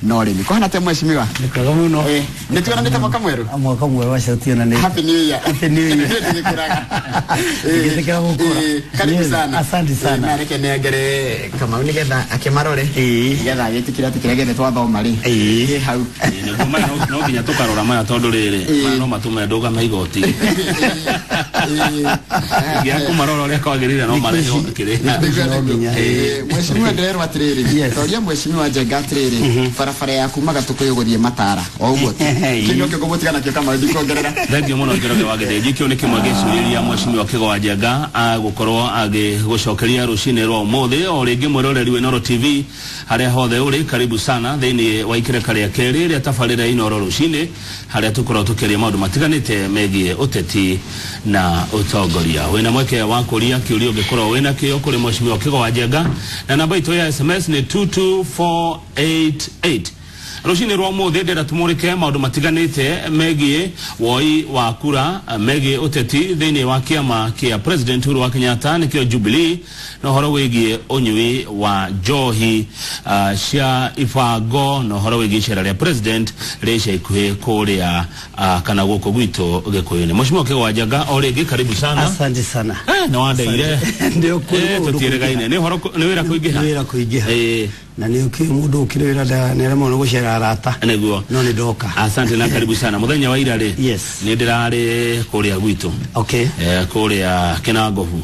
Na ũrĩmi. Kũhana atĩa, mheshimiwa? Nĩ kwega mũno. Nĩ tuonanĩte mwaka mwerũ. Mwaka mwerũ wacio tionanĩte. Happy New Year. Happy New Year. Tũgĩkũraga. Ngĩtĩkĩra gũkũra. Karibu Yes, sana. asante sana. Na reke nengere Kamau nĩgetha akĩmarore, nĩgetha agĩtĩkĩre atĩ kĩrĩa gĩothe twathoma rĩ kĩ hau. Nĩguo maya no nginya tũkarora maya, tondũ rĩrĩ maya no matũme ndũgame igoti ngĩaga kũmarora ũrĩa kwagĩrĩire, no marehwo kĩrĩa. No nginya. Mheshimiwa, ndĩrerwo atĩrĩrĩ, toria mheshimiwa Njenga atĩrĩrĩ, barabara ya kuma Gatũkũyũ gũthiĩ Matara o ũguo tu. Kĩu nĩkĩo ngũmũtiga nakĩo, Kamau, ndikuongerera. Thengiũ mũno, Njoroge wa Gĩthĩnji. Kĩu nĩ kĩmwe gĩcũrĩria mheshimiwa Kĩgo wa Njenga agũkorwo agĩgũcokeria rũcinĩ rwa ũmũthĩ. O rĩngĩ, mwĩroreri wa Inooro TV harĩa hothe ũrĩ, karibu sana thĩinĩ wa ikereka rĩa kerĩ rĩa tabarĩra Inooro rũcinĩ, harĩa tũkoragwo tũkĩaria maũndũ matiganĩte megiĩ ũteti na ũtongoria. Wĩna mweke wa kũria kĩũria ũngĩkorwo wĩna kĩo kũrĩ mheshimiwa Kĩgo wa Njenga, na namba itũ ya SMS nĩ 22488. Rũcinĩ rwa ũmũthĩ ndĩrenda tũmũrĩke maũndũ matiganĩte megiĩ woi wa kura, megiĩ ũteti thĩinĩ wa kĩama kĩa President Uhuru wa Kenyatta, nĩkĩo Jubilee, na ũhoro wĩgiĩ ũnyui wa njohi cia ibango, na ũhoro wĩgiĩ icera rĩa President rĩa ica ikuhĩ kũrĩa kana gũkũ gwitũ Gĩkũyũ-inĩ. Mheshimiwa Kĩgo wa Njenga, o rĩngĩ karibu sana. Asante sana. Nĩ wandeire. Ndio kwĩ mũndũ. Tũtiĩrĩgaine nĩ ũhoro nĩ wĩra kũingĩha. Nĩ wĩra kũingĩha. Na nĩ ũkĩ mũndũ ũkĩrĩ wĩra nĩaremwo nĩ gũcera arata. Nĩguo. No nĩ ndoka. Asante na karibu sana. Mũthenya wa ira rĩ, nĩ ndĩrarĩ kũrĩa gwitũ, kũrĩa Kĩnangobu,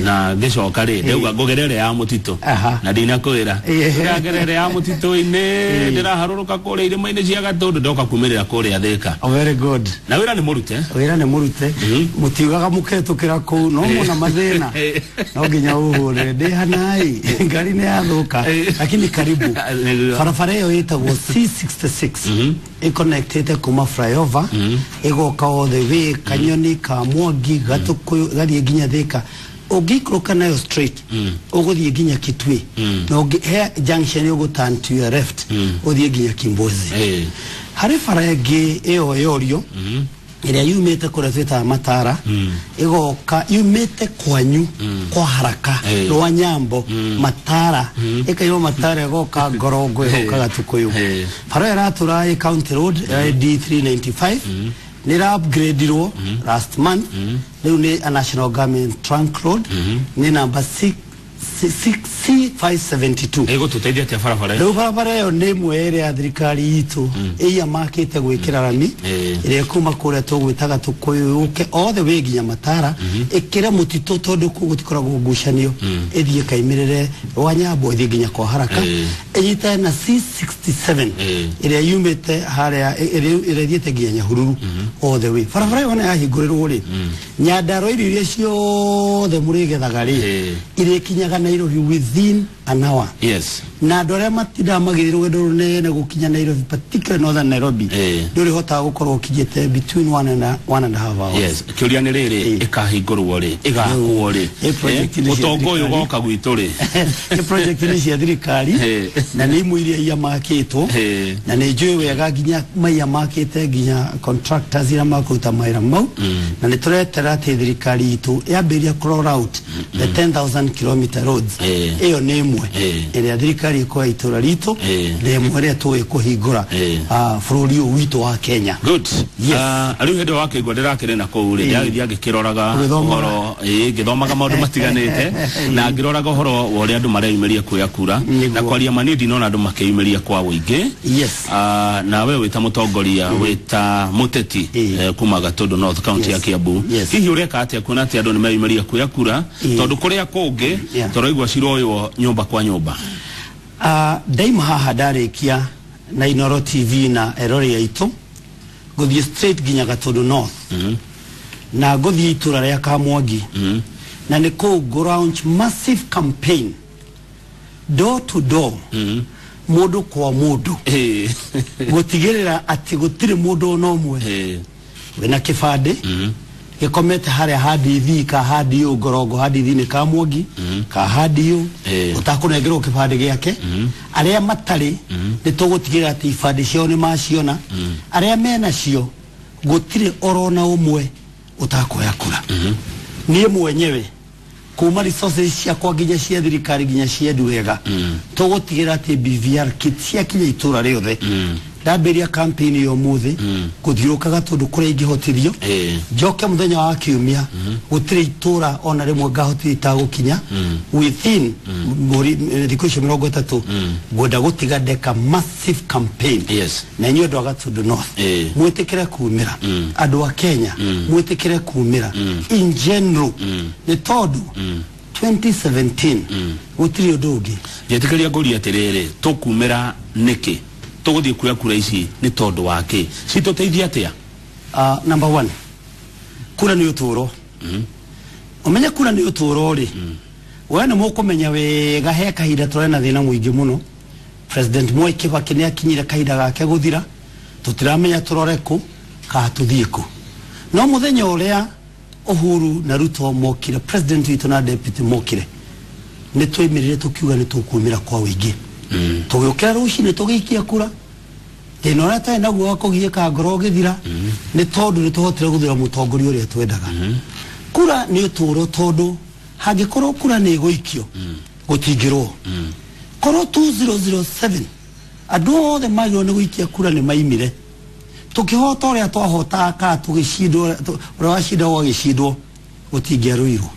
na ngĩcoka rĩ, ndauga ngũgere ĩrĩa ya mũtitũ, na ndinakwĩra ndĩragera ĩrĩa ya mũtitũ-inĩ, ndĩraharũrũka kũrĩa irĩma-inĩ cia Gatũndũ, ndoka kumĩrĩra kũrĩa Thĩka. Oh, very good. Na wĩra nĩ mũrute. Wĩra nĩ mũrute. Mũtiugaga mũketũkĩra kũu no mũna mathĩna, no nginya ũhũrĩre ndĩ hanai, ngari nĩ yathũka, lakini karibu. Nĩguo. Barabara ĩyo ĩtagwo C66, ĩconnectĩte kuma flyover, ĩgoka all the way Kanyoni ka Mwangi, Gatũkũyũ, ĩgathiĩ nginya Thĩka. Ũngĩikũrũka nayo straight ũgũthiĩ nginya Kitui, na ũngĩ he junction ũgũ turn to your left ũthiĩ nginya Kimbozi. Harĩ bara ĩngĩ ĩyo yorio ĩrĩa yumĩte kũrĩa twĩtaga Matara, ĩgoka yumĩte kwanyu kwa Haraka, rwa Nyambo, Matara, ĩkaima Matara, ĩgoka Ngorongo, ĩgoka Gatũkũyũ. Bara ĩyo ĩratũra ĩ county road D395, nĩ ĩra upgradeirwo last month, rĩu nĩ a national government trunk road, nĩ number 6 C572. Ĩgũtũteithia atĩa barabara ĩyo? Rĩu barabara ĩyo nĩ ĩmwe ĩrĩa thirikari itũ ĩiamakĩte gwĩkĩra rami, ĩrĩa kuma kũrĩa tũgwĩtaga Tũkũyũ yũke all the way nginya Matara, ĩkĩre mũtitũ, tondũ kũu gũtikoragwo ngucanio, ĩthiĩ ĩkaimĩrĩre rwa Nyambo, ĩthiĩ nginya kwa Haraka, ĩnyitane na C67 ĩrĩa yumĩte harĩa ĩrĩa ĩthiĩte nginya Nyahururu all the way. Barabara ĩyo ona yahingũrĩrwo rĩ, Nyandarua irio iria ciothe mũrĩgethaga rĩ, irĩkinyaga Nairobi within an hour, na andũ arĩa matindaga magĩthiĩ rũgendo rũnene gũkinya Nairobi, particularly northern Nairobi, ndũrĩhotaga gũkorwo ũkinyĩte between one and a half hours. Yes, kĩũria nĩ rĩrĩ, ĩkahingũrwo rĩ, ĩgakwo rĩ? Project nĩ cia Ũtonga ũyũ thirikari. ũgoka gwitũ rĩ? Nĩ project nĩ cia thirikari, na nĩ imwe iria iamakĩtwo, na nĩ njũĩ wega nginya maiamakĩte nginya contractors iria makũruta mawĩra mau, na nĩ tũretera atĩ thirikari itũ yambĩrĩria kũ roll out the 10,000 kilometer roads, ĩyo nĩ ĩmwe ĩrĩa thirikari ĩkoya itũra ritũ, na ĩmwe ĩrĩa tũĩ kũhingũra bũrũri ũyũ witũ wa Kenya. Good. Yes. Rĩu hĩndĩ ĩyo wakĩigua ndĩrakĩrĩ na kũu rĩ, ndĩragĩthiĩ ngĩkĩroraga Ũgĩthomaga. ũhoro, ngĩthomaga maũndũ matiganĩte na ngĩroraga ũhoro wa ũrĩa andũ mareyumĩria kuoya kura. Na kwaria ma, niĩ ndinona andũ makĩyumĩria kwa ũingĩ. Na we wĩta mũtongoria, wĩta mũteti, kuma Gatũndũ North, county ya Kiambu, hihi ũreka atĩa kuona atĩ andũ nĩ meyumĩria kuoya kura, tondũ kũrĩa kũngĩ tũraigua ciroywo nyũmba kwa nyũmba? Ndaima haha, ndarĩkia na Inoro TV na erori aitũ, ngũthiĩ straight nginya Gatũndũ North, na ngũthiĩ itũra rĩa Kamwangi, na nĩ kũu ngũ launch massive campaign door to door, mũndũ kwa mũndũ, gũtigĩrĩra atĩ gũtirĩ mũndũ ona ũmwe wĩna kĩbandĩ gĩkomete harĩa ha DV ka ha DO Ngorongo, ha DV nĩ Kamwangi ka ha DO, ũtakũnengerwo kĩbandĩ gĩake. Arĩa matarĩ, nĩ tũgũtigĩrĩra atĩ ibandĩ ciao nĩ maciona. Arĩa menacio, gũtirĩ orona ũmwe ũtakuoya kura. Niĩ mwenyewe kuma Kuma resources ciakwa nginya cia thirikari nginya cia andũ wega, tũgũtigĩra atĩ BVR kit ciakinya itũra rĩothe. Ndambĩrĩria campaign ĩyo ũmũthĩ gũthiũrũkaga tondũ kũrĩa ingĩhotithio, njoke mũthenya wa kiumia, gũtirĩ itũra ona rĩmwe ngahotithia itagũkinya within mweri thikũ icio 30. Ngwenda gũtiga ndeka massive campaign. Na inyuĩ andũ a Gatundu North, mwĩtĩkĩre kumĩra, andũ a Kenya mwĩtĩkĩre kumĩra in general, nĩ tondũ 2017 gũtirĩ ũndũ ũngĩ. Njĩtĩkĩria ngũria atĩrĩrĩ, tũkumĩra nĩkĩ? Tũgũthiĩ kuoya kura ici nĩ tondũ wa kĩ? Citũteithia atĩa? Number one, kura nĩ ũtũũro. Ũmenye kura nĩ ũtũũro rĩ, we nĩ mũkũmenya wega he kahinda tũrarĩ na thĩna mũingĩ mũno. President Mwai Kibaki nĩ akinyire kahinda gake gũthira, tũtiramenya tũrore kũ kana tũthiĩ kũ. No mũthenya ũrĩa Uhuru na Ruto mokire, president witũ na deputy mokire, nĩ twaimĩrire tũkiuga nĩ tũkumĩra kwa ũingĩ. Tũgĩũkĩra rũcinĩ tũgĩikia kura. Thĩna ũrĩa twarĩ naguo wa kũgiĩka ngoro ũgĩthira, nĩ tondũ nĩ tũhotire gũthura mũtongoria ũrĩa twendaga. Kura nĩ ũtũũro, tondũ hangĩkorwo kura nĩ ĩgũikio, gũtingĩrwo. Korwo 2007 andũ othe magĩrĩirwo nĩ gũikia kura nĩ maimire, tũkĩhota ũrĩa twahotaga kana tũgĩcindwo ũrĩa wacindagwo agĩcindwo, gũtingĩarũirwo.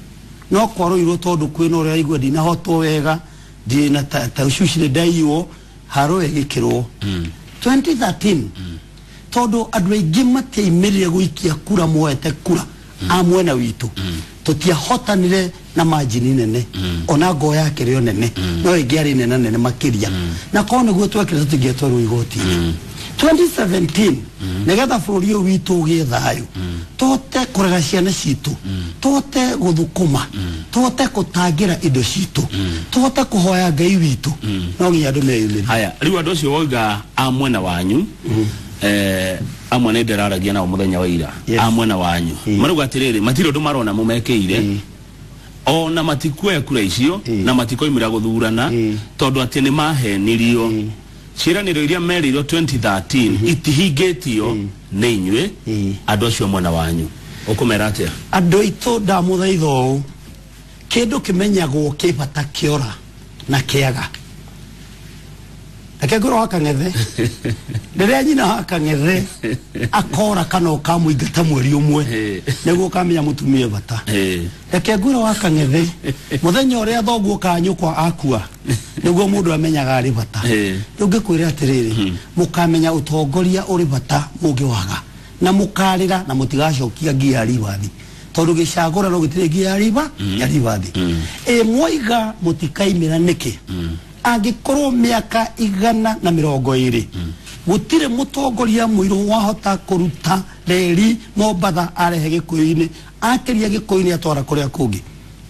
No kwarũirwo tondũ kwĩna ũrĩa aigua ndinahotwo wega, ndirĩ na ta ũcuci nĩ ndaiywo, haro ĩgĩkĩrwo. 2013, tondũ andũ aingĩ matiaimĩrire gũikia kura, moete kura a mwena witũ, tũtiahotanire na margin nene. Ona ngoo yake rĩo nene no ĩngĩarĩ nene nene makĩria, na korwo nĩguo twekire tũtingĩatwarwo igoti-inĩ. 2017, nĩgetha bũrũri ũyũ witũ ũgĩe thayũ, tũhote kũrera ciana citũ, tũhote gũthũkũma, tũhote gũtangĩra indo citũ, tũhote kũhoya Ngai witũ, no nginya andũ meyumĩrie. Haya, rĩu andũ acio wauga a mwena wanyu, amwe nĩ ndĩraragia nao mũthenya wa ira, a mwena wanyu marauga atĩrĩrĩ, matirĩ ũndũ marona mũmekĩire, ona matikuoya kura icio na matikoimĩra gũthurana, tondũ atĩ nĩ mahenirio, ciĩranĩro iria merĩirwo 2013 itihingĩtio nĩ inyuĩ. Andũ acio mwena wanyu ũkũmera atĩa? Andũ aitũ, ndamũthaitha ũũ, kĩndũ kĩmenyagwo kĩ bata kĩora na kĩaga. Reke ngũrwo wa Kang'ethe, rĩrĩa nyina wa Kang'ethe akora kana ũkamũingata mweri ũmwe, nĩguo ũkamenya mũtumia bata. Reke ngwĩre wa Kang'ethe, mũthenya ũrĩa thoguo kana nyũkwa akua, nĩguo mũndũ amenyaga arĩ bata. Rĩu ngĩkwĩre atĩrĩrĩ, mũkamenya ũtongoria ũrĩ bata mũngĩwaga na mũkarĩra na mũtigacokia ngia ya ribathi, tondũ gĩcagũrano gĩtirĩ ngia ya riba ya ribathi. Ĩ mwaiga mũtikaimĩra nĩkĩ, angĩkorwo mĩaka 120 gũtirĩ mũtongoria mũirũ wahota kũruta reri Mombatha arehe Gĩkũyũ-inĩ, akĩria Gĩkũyũ-inĩ atwara kũrĩa kũngĩ?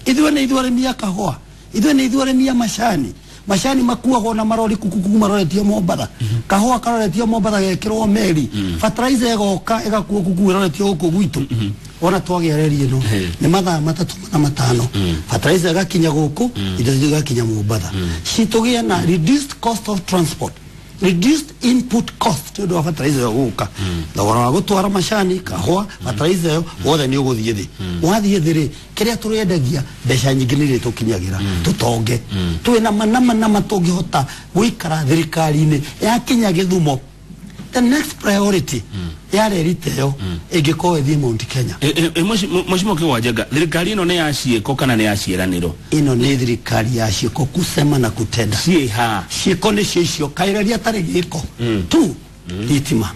Ithuĩ nĩ ithuĩ arĩmi a kahũa, ithuĩ nĩ ithuĩ arĩmi a macani. Macani makuagwo na marori kukuku maroretio Mombatha, kahũa karoretio Mombatha gekĩrwo meri, fertilizer ĩgoka ĩgakuo kuku ĩroretio gũkũ gwitũ. Ona twagĩa reri ĩno, nĩ mathaa 3 na 5 fertilizer ĩgakinya gũkũ, indo igakinya Mombatha. Citũgĩe na reduced cost of transport, reduced input cost, nĩ ũndũ wa fertilizer ĩyo gũka. Thogora wa gũtwara macani, kahũa, fertilizer ĩyo wothe nĩ ũgũthiĩ thĩ. Wathiĩ thĩ rĩ, kĩrĩa tũrĩendagia mbeca nyingĩ nĩ irĩtũkinyagĩra, tũtonge. Twĩna manama nama tũngĩhota gũikara thirikari-inĩ yakinya Gĩthumo. The next priority ya reri ta ĩyo ĩngĩkorwo ĩthiĩ Mount Kenya. Mheshimiwa Kĩgwa Njenga, thirikari ĩno nĩ ya ciĩko kana nĩ ya ciĩranĩro? Ĩno nĩ thirikari ya ciĩko, kusema na kutenda. Ciĩha? Ciĩko nĩcio icio kaĩreri atarĩ gĩko tu. Thitima,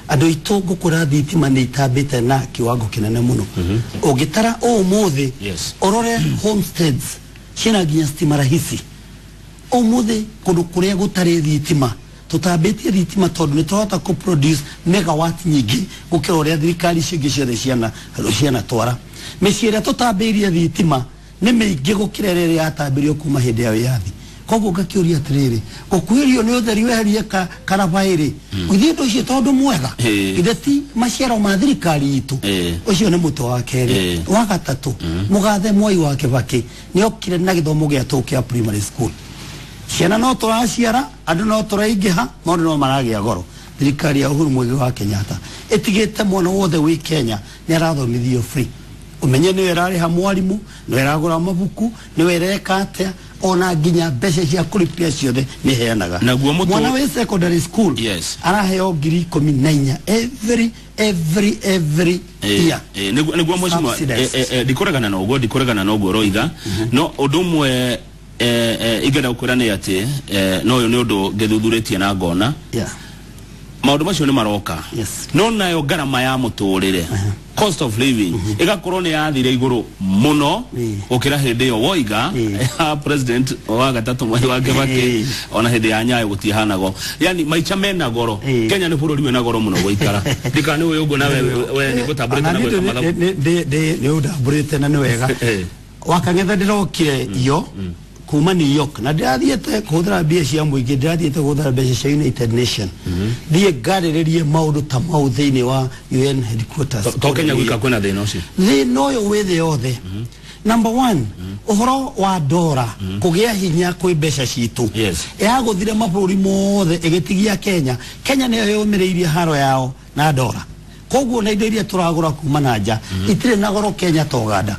andũ aitũ, ngũkũra thitima nĩ itambĩte na kiwango kĩnene mũno. Ũngĩtara ũmũthĩ, ũrore homesteads ciĩna nginya stima rahisi. Ũmũthĩ kũndũ kũrĩa gũtarĩ thitima tũtambĩtie thitima, tondũ nĩ tũrahota kũ produce megawatt nyingĩ gũkĩra ũrĩa thirikari icio ingĩ ciothe ciana cianatwara. Mĩciĩ ĩrĩa tũtambĩirie thitima nĩ mĩingĩ gũkĩra ĩrĩa yatambĩrio kuma hĩndĩ ya wĩyathi. Koguo ngakĩũria atĩrĩrĩ, gũkuhĩrio nĩ ũtheri weherie karabaĩ rĩ, ithuĩ ũndũ ũcio tondũ mwega, ithe ti maciaro ma thirikari itũ? Ũcio nĩ mũtwe wa kerĩ. Wa gatatũ, mũgathe Mwai wa Kĩbakĩ nĩ okire na gĩthomo gĩa tũhũ kĩa primary school. Ciana no tũraciara, andũ no tũraingĩha, maũndũ no maragĩa goro. Thirikari ya Uhuru Muigai wa Kenyatta ĩtigĩte mwana wothe wĩ Kenya nĩ arathomithio free. Umenye nĩwe ĩrarĩha mwarimũ, nĩwe ĩragũra mabuku, nĩwe ĩreka atĩa, ona nginya mbeca cia kũrĩpia ciothe nĩ heanaga. Naguo mwana wĩ secondary school Yes. araheo 14,000 every year. Niguo mheshimiwa, Subsidized. ndikũregana na ũguo, ndikũregana na ũguo ũroiga, no ũndũ ũmwe ingĩenda gũkwĩra nĩ atĩ no ũyũ nĩ ũndũ ngĩthuthurĩtie na ngona maũndũ macio nĩ maroka. Yes. No nayo ngarama ya mũtũrĩre, cost of living, ĩgakorwo nĩ yathire igũrũ mũno gũkĩra hĩndĩ ĩyo woiga ya president wa gatatũ Mwai wa Kibaki, ona hĩndĩ ya Nyayo gũtihanago, yani maica mena goro. Kenya nĩ bũrũri wĩna goro mũno gũikara, ndikana nĩ ũyũ ũguo nawe we nĩ gũtambũrĩte na gwĩka mathabu. Nĩ ũndambũrĩte na nĩ wega. Wakang'etha ndĩrokire iyo kuma New York na ndĩrathiĩte kũhũthĩra mbia cia mũingĩ, ndĩrathiĩte kũhũthĩra mbeca cia United Nation, thiĩ ngarĩrĩrie maũndũ ta mau thĩinĩ wa UN headquarters. To Kenya gwika kwĩna thĩna ũcio? Thĩna ũyũ wĩ thĩ yothe. Number one, ũhoro wa ndora kũgĩa hinya kwĩ mbeca citũ. Yes. Yagũthire mabũrũri mothe ĩgĩtigia Kenya. Kenya nĩyo yũmĩrĩirie haro yao na ndora, koguo na indo iria tũragũra kuma na nja itirĩ na goro Kenya ta Uganda.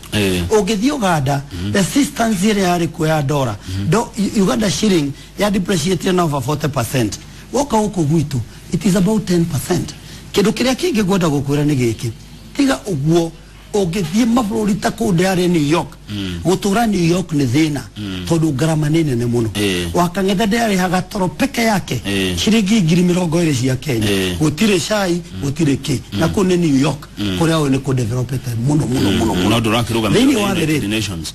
Ũngĩthiĩ Uganda, resistance ĩrĩa yarĩ kuo ya ndora, Uganda shilling ya depreciate na over 40%. Woka gũkũ gwitũ it is about 10%. Kĩndũ kĩrĩa kĩngĩ ngwenda gũkwĩra nĩ gĩkĩ, tiga ũguo ũngĩthiĩ mabũrũri ta kũu ndĩrarĩ New York, gũtũra New York nĩ thĩna tondũ ngarama nĩ nene mũno. Wakang'etha ndĩarĩhaga toro peke yake ciringi 20,000 cia Kenya, gũtirĩ cai, gũtirĩ kĩ, na kũu nĩ New York kũrĩa ũyũ nĩ kũdevelopete mũno mũno mũno mũno. No ndũrakĩrũgamĩrĩra Thĩinĩ wa thĩ United rĩ, Nations.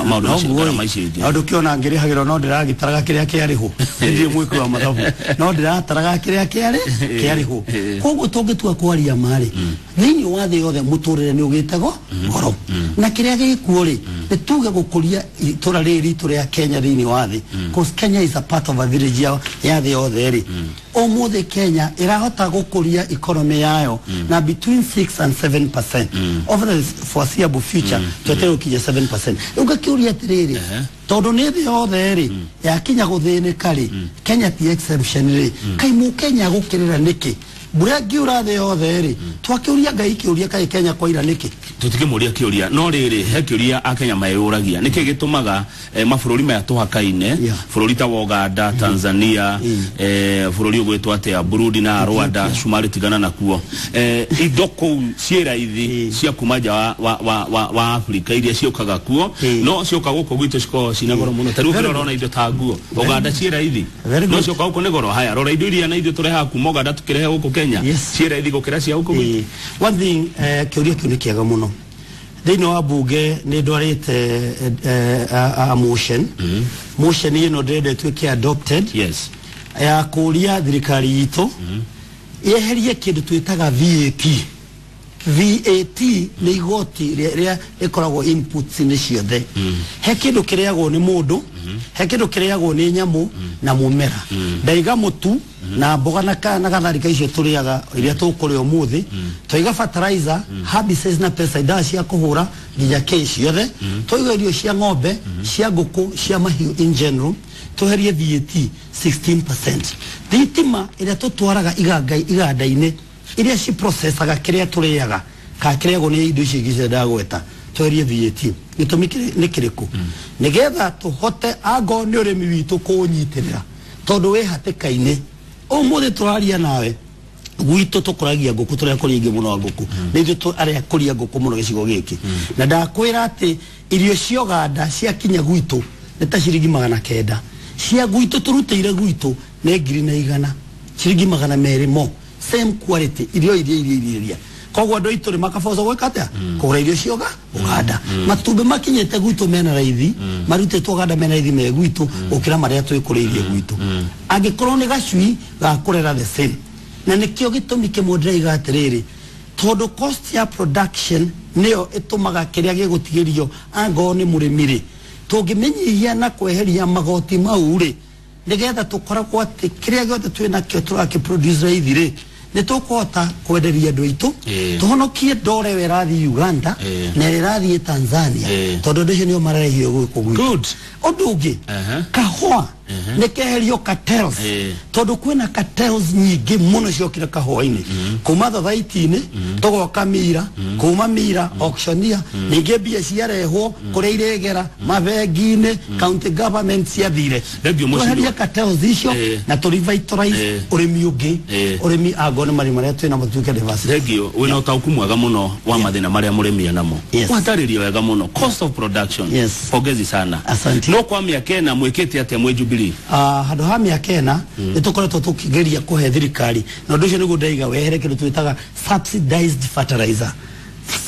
Maũndũ macio, ngarama icio ingĩ. Andũ kĩona ngĩrĩhagĩrwo no ndĩragĩtaraga kĩrĩa kĩarĩhwo, ndirĩ mwĩki wa mathabu, no ndĩrataraga kĩrĩa kĩarĩhwo. Koguo tũngĩtua kwaria marĩ thĩinĩ wa thĩ yothe mũtũrĩre nĩ ũgĩte goro, na kĩrĩa gĩkuo rĩ nĩ tuge gũkũria itũra rĩrĩ ritũ rĩa Kenya thĩinĩ wa thĩ, cause Kenya is a part of a village ya thĩ yothe rĩ. Ũmũthĩ Kenya ĩrahota gũkũria economy yayo na between 6 and 7% over the foreseeable future, twetereire gũkinya 7%. Rĩu ngakĩũria atĩrĩrĩ, tondũ nĩ thĩ yothe rĩ yakinya gũthĩnĩka rĩ, Kenya ti exception rĩ, kaĩ mũkenya gũkĩrĩra nĩkĩ? Mbura ngiura thĩ yothe rĩ, twakĩũria Ngai kĩũria, kaĩ Kenya kwaira nĩkĩ? Tũtikĩmũria kĩũria, no rĩrĩ he kĩũria akenya meyũragia, nĩkĩ gĩtũmaga mabũrũri maya tũhakaine, bũrũri ta wa Uganda, Tanzania, bũrũri ũgwĩtwo atĩa, Burundi na Rwanda, Cumari tigana nakuo, indo kũu ciĩ raithi cia kuma nja wa Afrika iria ciũkaga kuo, no cioka gũkũ gwitũ cikoragwo cina goro mũno. Ta rĩu ũkĩrora ona indo ta nguo Uganda ciĩ raithi, Very no good. cioka gũkũ nĩ goro. Haya, rora indo iria na ithuĩ tũrehaga kuma Uganda tũkĩrehe gũkũ Kenya, ciĩ raithi gũkĩra cia gũkũ gwitũ. One thing, kĩũria kĩu nĩ kĩega mũno. Thĩinĩ wa bunge nĩ ndwarĩte a motion, motion ĩno ndĩrenda ĩtuĩke adopted, Yes. ya kũria thirikari itũ yeherie kĩndũ twĩtaga VAT. VAT nĩ igoti rĩrĩa rĩkoragwo inputs-inĩ ciothe. He kĩndũ kĩrĩagwo nĩ mũndũ, he kĩndũ kĩrĩagwo nĩ nyamũ na mũmera. Ndaiga mũtu na mboga na gatharika icio tũrĩaga iria tũkũrĩa ũmũthĩ, twaiga fertilizer, herbicides na pesticides, ndawa cia kũhũra nginya kĩ ciothe, twaiga irio cia ng'ombe, cia ngũkũ, cia mahiũ in general, tweherie VAT 16%. Thitima ĩrĩa tũtwaraga iganda-inĩ iria ciprocesaga kĩrĩa tũrĩaga kana kĩrĩagwo nĩ indo icio ingĩ ciothe ndagweta, tweherie VAT. Gĩtũmi nĩ kĩrĩkũ? Nĩgetha tũhote angorwo nĩ ũrĩmi witũ kũũnyitĩrĩra, tondũ wĩ hatĩka-inĩ. Ũmũthĩ tũraria nawe gwitũ tũkũragia ngũkũ, tũrĩa kũrĩa ingĩ mũno ngũkũ nĩ ithuĩ arĩa kũria ngũkũ mũno gĩcigo gĩkĩ, na ndakwĩra atĩ irio cia Uganda ciakinya gwitũ nĩ ta ciringi 900, cia gwitũ tũrutĩire gwitũ nĩ 1,100, ciringi 200 mo, same quality irio iria iria iria iria. Koguo andũ aitũ rĩ makaboco gwĩka atĩa? Kũgũra irio cia Uganda. Matumbĩ makinyĩte gwitũ mena raithi, marutĩtwo Uganda mena raithi me gwitũ gũkĩra marĩa twĩkũrĩirie gwitũ, angĩkorwo nĩ gacui ga kũrera the same. Na nĩkĩo gĩtũmi kĩmwe ndĩraiga atĩrĩrĩ, tondũ cost ya production nĩyo ĩtũmaga kĩrĩa gĩgũtigĩrio angorwo nĩ mũrĩmi rĩ, tũngĩmĩnyihia na kweheria magoti mau rĩ, nĩgetha tũkoragwo atĩ kĩrĩa gĩothe twĩ nakĩo tũrakĩproduce raithi rĩ, nĩ tũkũhota kwenderia andũ aitũ, tũhonokie ndore ĩyo ĩrathiĩ Uganda na ĩrĩa ĩrathiĩ Tanzania, tondũ andũ acio nĩo mararehire gũkũ gwitũ. Good. Ũndũ ũngĩ, kahũa. Nĩ keherio cartels. Tondũ kwĩna cartels nyingĩ mũno ciokire kahũa-inĩ. Kuma thothaiti-inĩ tũgoka mira, kuma mira auctioneer, ningĩ mbia ciarehwo kũrĩa irĩgera mabengi-inĩ, county government ciathire. Tweherie cartels icio na tũ revitalize ũrĩmi ũngĩ. Ũrĩmi angorwo nĩ marĩmi marĩa twĩnamo tuĩke diversity. Thengio, wĩna ũtaũku mwega mũno wa mathĩna marĩa mũrĩmi enamo. Watarĩria wega mũno cost of production. Pongezi sana. Asante. No kwa mĩaka ĩna mwĩkĩte atĩa mwĩ Jubilee? Handũ ha mĩaka ĩna nĩ tũkoretwo tũkĩgeria kũhe thirikari, na ũndũ ũcio nĩguo ndaiga wehere kĩndũ twĩtaga subsidized fertilizer.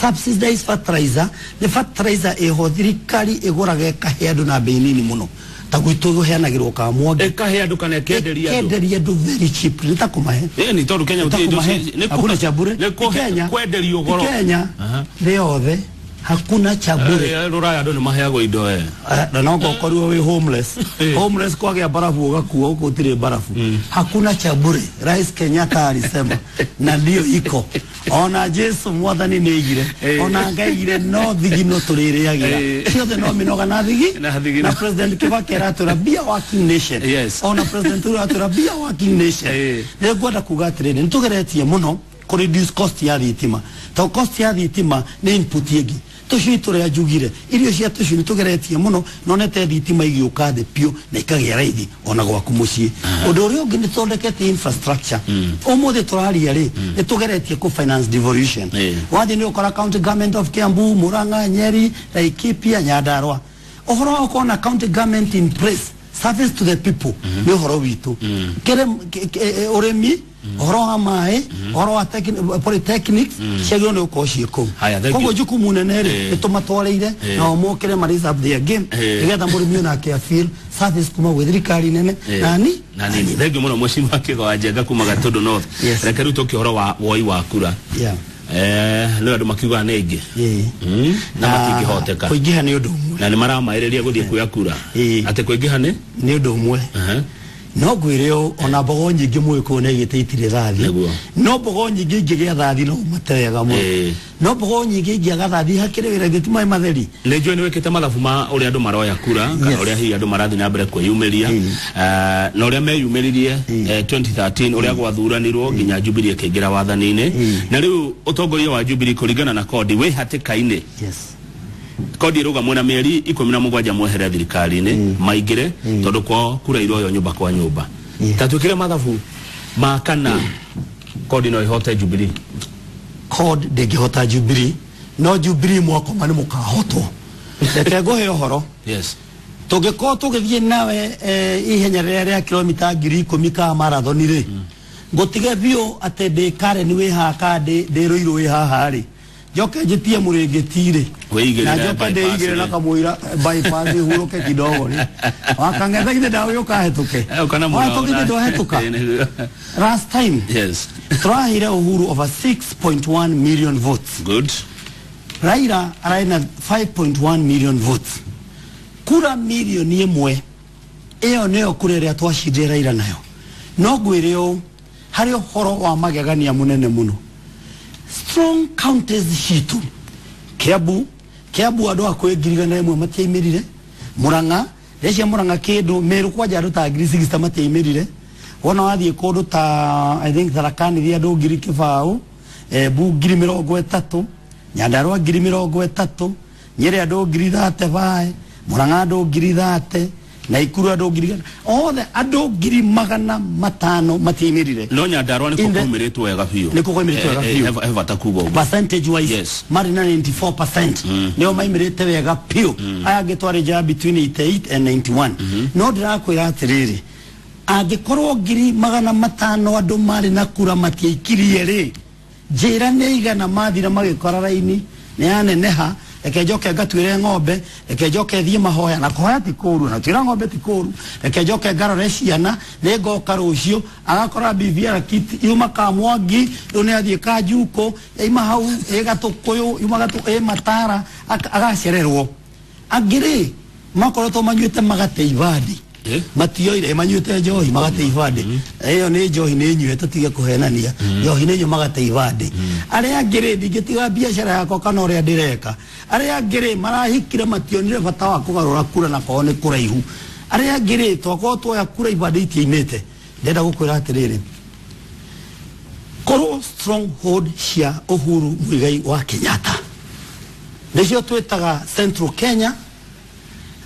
Subsidized fertilizer nĩ fertilizer ĩho thirikari ĩgũraga ĩkahe andũ na bei nini mũno, ta gwitũ ĩheanagĩrwo Kamwangi. Ĩkahe andũ kana ĩkenderia andũ? Ĩkenderia andũ very cheap, nĩ ta kũmahe. Nĩ tondũ Kenya Nĩ ta gũtirĩ indo kũmahe. Hakuna cha bure. Nĩ Kenya. kwenderio goro. Kenya thĩ yothe hakuna cha bure. Rũraya andũ nĩ maheagwo indo. Na no ngokorirwo wĩ homeless. Homeless kwagĩa barafu ũgakua, huko gũtirĩ barafu. Hakuna cha bure. Rais Kenyatta alisema na ndio iko. Ona Jesu mwathani nĩ aigire. Ona Ngai aigire no thigino tũrĩrĩagĩra. Ciothe no mĩnoga na thigi. Na thigino. Na President Kibaki aratwĩra be a working nation. Ona President Uhuru aratwĩra be a working nation. Nĩ ngwenda kuga atĩrĩrĩ, nĩ tũgeretie mũno kũ reduce cost ya thitima. Tondũ cost ya thitima nĩ input ĩngĩ. Tũcui tũrĩa njugire, irio cia tũcui nĩ tũgeretie mũno, nonete thitima igĩũka thĩ piũ na ikagĩa raithi ona gwaku mũciĩ. Ũndũ ũrĩa ũngĩ nĩ tũthondekete infrastructure. Ũmũthĩ tũraria rĩ, nĩ tũgeretie kũ finance devolution. Wathiĩ nĩ ũkora county government of Kiambu, Murang'a, Nyeri, Laikipia, Nyandarua. Ũhoro wa gũkorwo na county government in place, service to the people, nĩ ũhoro witũ. Ũrĩmi, ũhoro wa maĩ, ũhoro wa polytechnics, ciagĩrĩirwo nĩ gũkorwo ciĩ kũu. Koguo jukumu nene rĩ, nĩ tũmatwarĩire, nao mokĩre ma raise up their game, nĩgetha mũrĩmi onake a feel service kuma gwĩ thirikari nene. Nani? Na nini. Thengio mũno Mheshimiwa Kĩgo wa Njenga kuma Gatũndũ North. Reke rĩu tũke ũhoro wa woi wa kura. Nĩ andũ makiugaga nĩ aingĩ. Na matingĩhoteka. Kũingĩha nĩ ũndũ ũmwe. Na nĩ maramaĩrĩria gũthiĩ kuoya kura. Atĩ kũingĩha nĩ? Nĩ ũndũ ũmwe. No ngwĩre ũũ, ona mbogo nyingĩ mũgĩkũyũ nĩ aigĩte itirĩ thathi. No mbogo nyingĩ ingĩgĩa thathi no ũmate wega mũno. No mbogo nyingĩ ingĩaga thathi hakĩrĩ wĩra ithuĩ ti maĩ matheri. Nĩ njũĩ nĩ wĩkĩte mathabu ma ũrĩa andũ maroya kura, kana ũrĩa hihi andũ marathiĩ na mbere kwĩyumĩria. Na ũrĩa meyumĩririe, 2013 ũrĩa gwathuranirwo nginya Jubilee ĩkĩingĩra wathani-inĩ. Na rĩu ũtongoria wa Jubilee kũringana na kodi wĩ hatĩka-inĩ. Kodi ĩrũgamwo na mĩeri 17 mwehere thirikari-inĩ, maingĩre, tondũ kwao kura iroywo nyũmba kwa nyũmba. Ta twĩkĩre mathabu ma kana kodi no ĩhote Jubilee. Kodi ndĩngĩhota Jubilee, no Jubilee mwakoma nĩ mũkahotwo. Reke ngũhe ũhoro. Tũngĩkorwo tũgĩthiĩ nawe, ihenya rĩrĩa rĩa kilomita 10,000 ka marathon rĩ, ngũtige biũ atĩ ndĩ Karen wĩ haha kana ndĩ Rũirũ wĩ haha rĩ, njoke njĩtie mũrĩngĩti rĩ, Wĩigĩrĩre na njoke bypass ndĩigĩrĩre na rĩ. kamũira bypass hurũke kidogo rĩ. Wakang'etha githĩ ndagĩũka hĩtũke. Ũka na mũraũ Wahĩtũka githĩ na- ndwahĩtũka? Last time, tũraheire Uhuru over 6.1 million votes. Good. Raila ararĩ na 5.1 million votes. Kura milioni ĩmwe ĩyo nĩyo kura ĩrĩa twacindire Raila nayo. No ngwĩre ũũ, harĩ ũhoro wa magegania mũnene mũno. Strong counties citũ, Kiambu, Kiambu andũ hakuhĩ 100,000 matiaimĩrire. Murang'a, ndecia Murang'a kĩndũ, Meru kwanja andũ ta 60,000 matiaimĩrire. Wona wathiĩ kũndũ ta, I think Tharaka Nithi andũ 20,000, Embu 30,000, Nyandarua 30,000, Nyeri andũ 35,000, Murang'a andũ 30,000, Naikuru andũ 100,000, othe andũ 500,000 matiaimĩrire. No Nyandarua nĩkuo In the kwaumĩrĩtwo wega biũ. Nĩkuo kwaumĩrĩtwo wega biũ. He bata kuga ũguo. Percentage wise, marĩ na 94%. Nĩo maimĩrĩte wega biũ. Aya angĩ twarĩ nja between 88 and 91. No ndĩrakwĩra atĩrĩrĩ, angĩkorwo 500,000 andũ marĩ na kura matiaikirie rĩ, njĩra nĩ igana mathira magĩkora raini nĩ yaneneha, reke njoke ngatuĩre ng'ombe, reke njoke thiĩ mahoya, na kũhoya ti kũũru, na tuĩra ng'ombe ti kũũru, reke njoke ngarore ciana, nĩ ngoka rũciũ, agakora BVR kit yuma Kamwangi, rĩu nĩ athiĩ Kanjukũ, yaima hau ĩ Gatũkũyũ, yuma Gatũkũyũ ĩ Matara, agacererwo. Angĩ rĩ, makoretwo manyuĩte magate ibandi. Matioire, manyuĩte njohi magate ibandĩ. Ĩyo nĩ njohi nĩ nyue, tũtige kũhenania. Njohi nĩ nyue magate ibandĩ. Arĩa angĩ rĩ, ndingĩtiga biacara yakwa kana ũrĩa ndĩreka. Arĩa angĩ rĩ, marahikire mationire bata wa kũgarũra kura na kwao nĩ kũraihu. Arĩa angĩ rĩ, twakorwo tuoya kura ibandĩ itiaimĩte. Ndĩrenda gũkwĩra atĩrĩrĩ, korwo stronghold cia Uhuru Muigai wa Kenyatta nĩcio twĩtaga Central Kenya,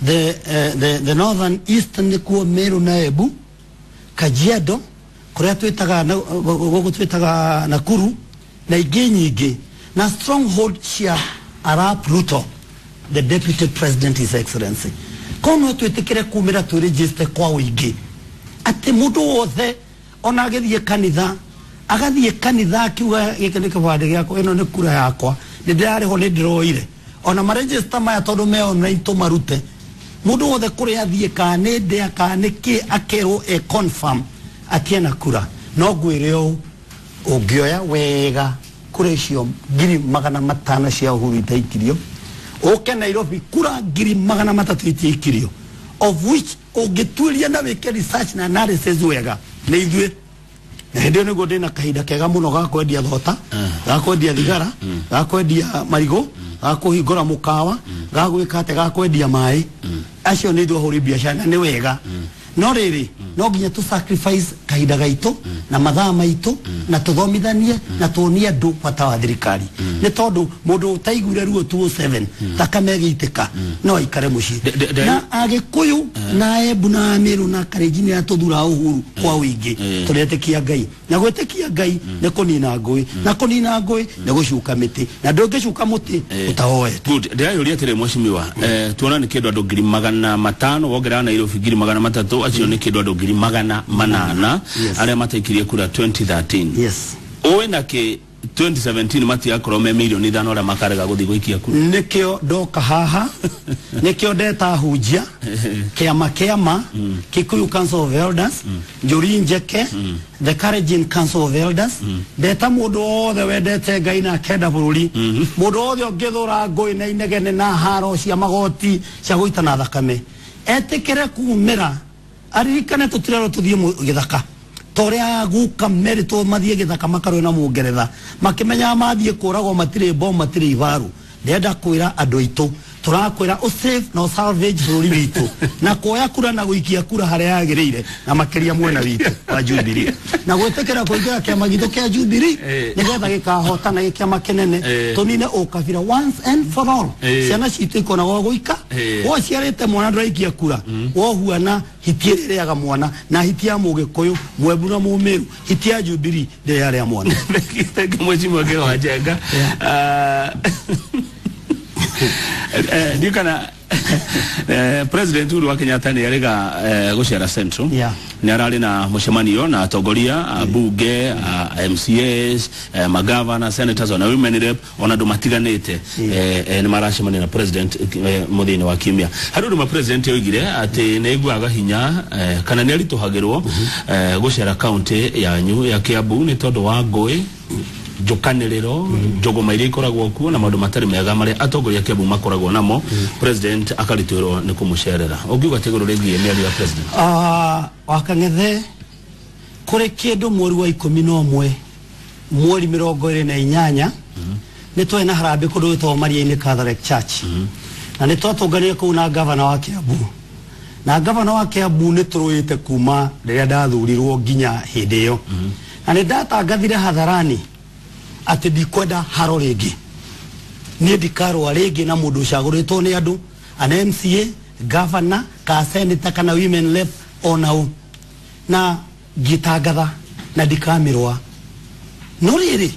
the northern eastern nĩkuo Meru na Embu, Kajiado kũrĩa twĩtaga gũkũ twĩtaga Nakuru na ingĩ nyingĩ, na stronghold cia Arap Ruto, the deputy president, his excellency. Koguo no twĩtĩkĩre kumĩra twĩregister kwa ũingĩ, atĩ mũndũ wothe ona agĩthiĩ kanitha, agathiĩ kanitha akiuga gĩkĩ nĩ kĩbandĩ gĩakwa, ĩno nĩ kura yakwa, nĩ ndĩrarĩhwo, nĩ ndĩroire. Ona maregister maya tondũ me online tũmarute, mũndũ wothe kũrĩa athiĩ, kana nĩ ndĩa kana nĩ kĩ, akerwo e confirm atĩ ena kura. No ngwĩre ũũ, ũngĩoya wega kura icio 500,000 cia Uhuru itaikirio, ũke Nairobi kura 300,000 itiaikirio, of which ũngĩtuĩria na wĩke research na analysis wega nĩ ithuĩ. Na hĩndĩ ĩyo nĩguo ndĩna kahinda kega mũno ga kwendia thota, ga kwendia thigara, ga kwendia marigũ, ga kũhingũra mũkawa, ga gwĩka atĩ ga kwendia maĩ. Acio nĩ ithuĩ ahũri biacara na nĩ wega. No rĩrĩ, no nginya tũ sacrifice kahinda gaitũ na mathaa maitũ na tũthomithanie na tuonie andũ bata wa thirikari, nĩ tondũ mũndũ ũtaiguire ruo 207 thakame ĩgĩitĩka no aikare mũciĩ. Na Agĩkũyũ na Embu na Meru na Kalenjin arĩa tũthuraga Uhuru kwa ũingĩ, tũretĩkia Ngai, na gwĩtĩkia Ngai nĩ kũnina ngũĩ, na kũnina ngũĩ nĩ gũcuka mĩtĩ, na ndũngĩcuka mũtĩ ũtaoete. Good. Ndĩrayũria atĩrĩ mheshimiwa, tuona nĩ kĩndũ andũ 500,000, wongerera Nairobi 300,000, acio nĩ kĩndũ andũ 800,000 arĩa mataikirie kura 2013. Ũĩ na kĩ 2017 matigakorwo me 5 million arĩa makarega gũthiĩ gũikia kura? Nĩkĩo ndoka haha, nĩkĩo ndeta hunjia kĩama kĩama Kikuyu Council of Elders, Njuri Njeke, the Kalenjin Council of Elders, ndeta mũndũ wothe wendete Ngai na akenda bũrũri, mũndũ wothe ũngĩthũra ngũĩ na inegene na haro cia magoti cia gũitana thakame, etĩkĩre kumĩra, aririkane tũtirerwo tũthiĩ gĩthaka ta ũrĩa guka merĩtwo mathiĩ gĩthaka makarũe na mũngeretha, makĩmenyaga mathiĩ kũragwo, matirĩ bomu, matirĩ ibaru. Ndĩrenda kwĩra andũ aitũ, tũrakwĩra ũsave na ũsalvage bũrũri witũ na kuoya kura na gũikia kura harĩa yagĩrĩire, na makĩria mwena witũ wa Jubilee, na gwĩtĩkĩra kũingĩra kĩama gitũ kĩa Jubilee nĩgetha gĩkahotana gĩ kĩama kĩnene, tũnine ũkabira once and for all. Ciana citũ ikona gwa gũika. Wociarĩte mwana ndũraikia kura, wohuana hiti ĩrĩa ĩrĩaga mwana, na hiti ya mũgĩkũyũ, mwembu na mũmĩru, hiti ya Jubilee ndĩrĩa yarĩa mwana. Thank you, mheshimiwa Kĩgo Njenga. Ndiũ kana President Uhuru wa Kenyatta nĩ arĩga gũcera Central. Nĩ ararĩ na mũcemanio na atongoria a bunge, a MCAs, magavana, senators, ona women rep, ona andũ matiganĩte nĩ maracemania na president mũthenya wa kiumia. Harĩ ũndũ ma president oigire atĩ nĩ aiguaga hinya kana nĩ aritũhagĩrwo gũcera kaunti yanyu ya Kiambu nĩ tondũ wa ngũĩ, njũkanĩrĩro, njũgũma iria ikoragwo kuo na maũndũ matarĩ mega marĩa atongoria a Kiambu makoragwo namo. President akaritũhĩrwo nĩ kũmũcerera. Ũngiuga atĩ igũrũ rĩgiĩ mĩario ya president? Wakang'ethe, kũrĩ kĩndũ mweri wa 11, mweri 28, nĩ twarĩ na harambĩ kũndũ gwĩtagwo Maria-inĩ Catholic Church, na nĩ twatũnganire kũu na gavana wa Kiambu. Na gavana wa Kiambu nĩ tũrũĩte kuma rĩrĩa ndathurirwo nginya hĩndĩ ĩyo, na nĩ ndatangathire hadharani atĩ ndikwenda haro rĩngĩ. Niĩ ndikarũa rĩngĩ na mũndũ ũcagũrĩtwo nĩ andũ, an MCA, governor, ka senator kana women rep ona ũ, na ngĩtangatha na ndikamĩrũa. No rĩrĩ,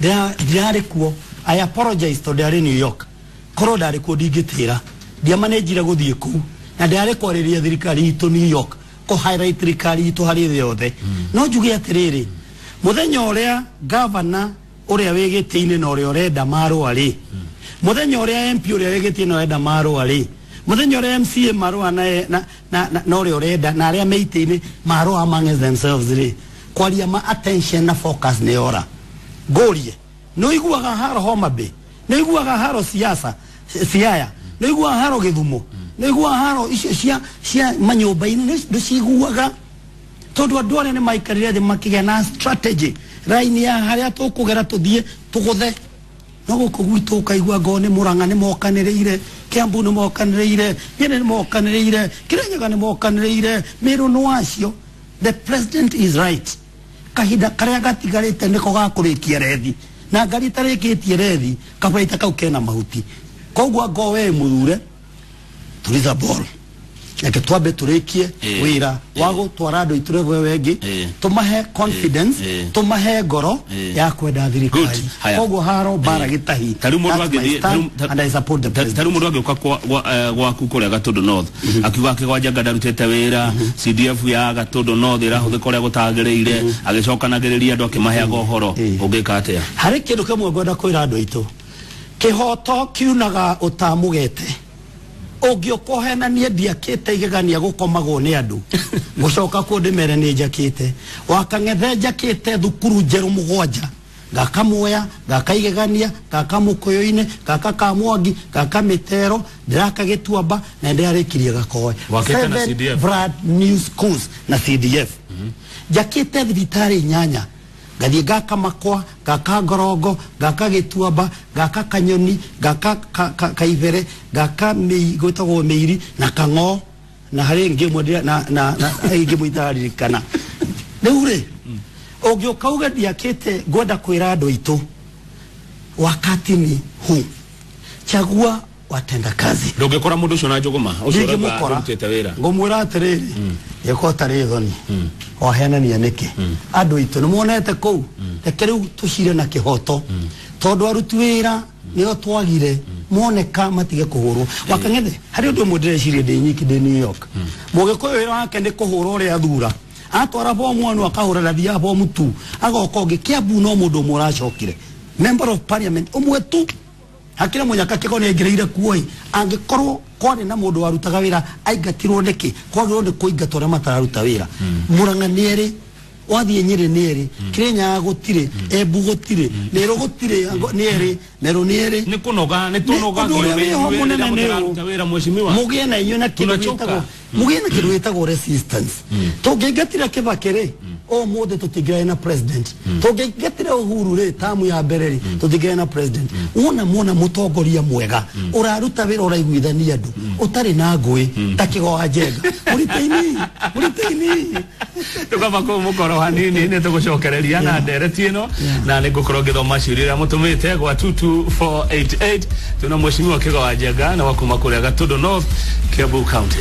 ndirarĩ kuo. I apologize tondũ ndarĩ New York. Korwo ndarĩ kuo ndingĩtĩra, ndiamanenjire gũthiĩ kũu na ndarĩ kwarĩria thirikari itũ New York, kũ highlight thirikari itũ harĩ thĩ yothe. No njuge atĩrĩrĩ, mũthenya ũrĩa gavana ũrĩa wĩ gĩtĩ-inĩ na ũrĩa ũrenda marũa rĩ, mũthenya ũrĩa MP ũrĩa wĩ gĩtĩ-inĩ ũrenda marũa rĩ, mũthenya ũrĩa MCA marũa na ũrĩa ũrenda na arĩa me itĩ-inĩ marũa among themselves rĩ, kwaria ma attention na focus nĩ yora. Ngũrie, nĩ ũiguaga haro Homa Bay? Nĩ ũiguaga haro siasa Siaya? Nĩ ũiguaga haro Gĩthumo? Nĩ ũiguaga haro icio cia manyũmba-inĩ? Ndũciguaga tondũ andũ arĩa nĩ maikarire thĩ makĩgĩa na strategy raini ya harĩa tũkũgera tũthiĩ tũgũthe. No gũkũ gwitũ ũkaigua ngoo nĩ Mũrang'a nĩ mokanĩrĩire Kiambu nĩ mokanĩrĩire, Nyĩrĩ nĩ mokanĩrĩire, Kirinyaga nĩ mokanĩrĩire, Meru nĩ wacio. The president is right. Kahinda karĩa gatigarĩte nĩko gakũrĩkia rethi, na ngari ĩtarĩkĩtie rethi kabaita kau kena mahuti. Koguo ngo we mũthure, tuliza ball, reke twambe tũrĩkie wĩra wa gũtwara andũ aitũ level ĩyo ĩngĩ, tũmahe confidence, tũmahe ngoro ya kwenda thirikari. Good. Haya. Koguo haro mbara gĩtahi. Ta rĩu mũndũ That's my angĩthiĩ- stand, and I support the president. Ta rĩu mũndũ angĩũka gwaku kũrĩa Gatũndũ North akiuga Kĩgwa Njenga ndarutĩte wĩra, CDF ya Gatũndũ North ĩrahũthĩka ũrĩa gũtagĩrĩire, agĩcokanagĩrĩria andũ akĩmaheaga ũhoro, ũngĩka atĩa? Harĩ kĩndũ kĩmwe ngwenda kwĩra andũ aitũ, kĩhoto kiunaga ũtamũgete. Ũngĩũka ũhenanie ndiakĩte igegania gũkomagwo nĩ andũ, gũcoka kuo ndĩmere nĩ njakĩte wakang'ethe, njakĩte thukuru njerũ mũgwanja, ngaka Mwea, ngaka Igegania, ngaka Mũkũyũ-inĩ, ngaka Kamwangi, ngaka Mĩtero, ndĩraka Gĩtuamba na ndĩrarĩkirie Gakoe. Wakĩte na Seven CDF. brand new schools na CDF. Njakĩte thibitarĩ inyanya, ngathiĩ ngaka Makwa, ngaka Ngorongo, ngaka Gĩtuamba, ngaka Kanyoni, ngaka Kaibere, ngaka gwĩtagwo Mĩiri na Kang'o, na harĩ ĩngĩ ĩmwe na ĩngĩ ĩmwe itaririkana rĩu rĩ. Ũngĩũka uge ndiakĩte, ngwenda kwĩra andũ aitũ, wakati ni huu, chagua watenda kazi. Ndũngĩkora mũndũ ũcio na njũgũma ũcio ũrauga Ndingĩmũkora. ndũrutĩte wĩra? Ngũmwĩra atĩrĩrĩ, ĩko tarĩ thoni wahenania nĩkĩ? Andũ aitũ nĩ muonete kũu, reke rĩu tũcire na kĩhoto, tondũ aruti wĩra nĩo twagire moneka matige kũhũrwo. Wakang'ethe, harĩ ũndũ ũmwe ndĩreciria ndĩ nyiki ndĩ New York. Mũgĩkũyũ wĩra wake nĩ kũhũra ũrĩa athura, atwara bomu anu akahũra, ndathiaga bomu tu agoka ũngĩ. Kiambu no mũndũ ũmwe ũracokire, member of parliament ũmwe tu, hakĩrĩ mũnyaka kĩgo nĩ aingĩrĩire kuo-ĩ. Angĩkorwo kwarĩ na mũndũ warutaga wĩra aingatirwo nĩkĩ? Kwagĩrĩirwo nĩ kũingatwo arĩa matararuta wĩra. Mũrang'a nĩ erĩ, wathiĩ Nyĩrĩ nĩ erĩ, Kĩrĩnyaga gũtirĩ, Embu gũtirĩ, Mĩrũ gũtirĩ, nĩ erĩ, Merũ nĩ erĩ. Nĩ kũnoga, nĩ tũnoga. Ũndũ ũrĩa wĩho mũnene nĩ ũũ. Wĩra mheshimiwa. Mũgĩe na inyuĩ na kĩndũ Tunachoka. gĩtagwo, mũgĩe na kĩndũ gĩtagwo resistance. Tũngĩingatire Kĩbakĩ rĩ, ũmũthĩ tũtingĩrĩ na president. Tũngĩingatire Uhuru rĩ, tamu ya mbere rĩ, tũtingĩrĩ na president. Wona muona mũtongoria mwega ũraruta wĩra, ũraiguithania andũ, ũtarĩ na ngũĩ ta Kĩgo wa Njenga, mũriteini mũriteini. Tukamba kũu mũkoro hanini nĩ tũgũcokereria na ndereti ĩno, na nĩ ngũkorwo ngĩthoma ciũria iria mũtũmĩte gwa 22488. Tuna mheshimiwa Kĩgo wa Njenga na wa kuma kũrĩa Gatũndũ North, Kiambu County.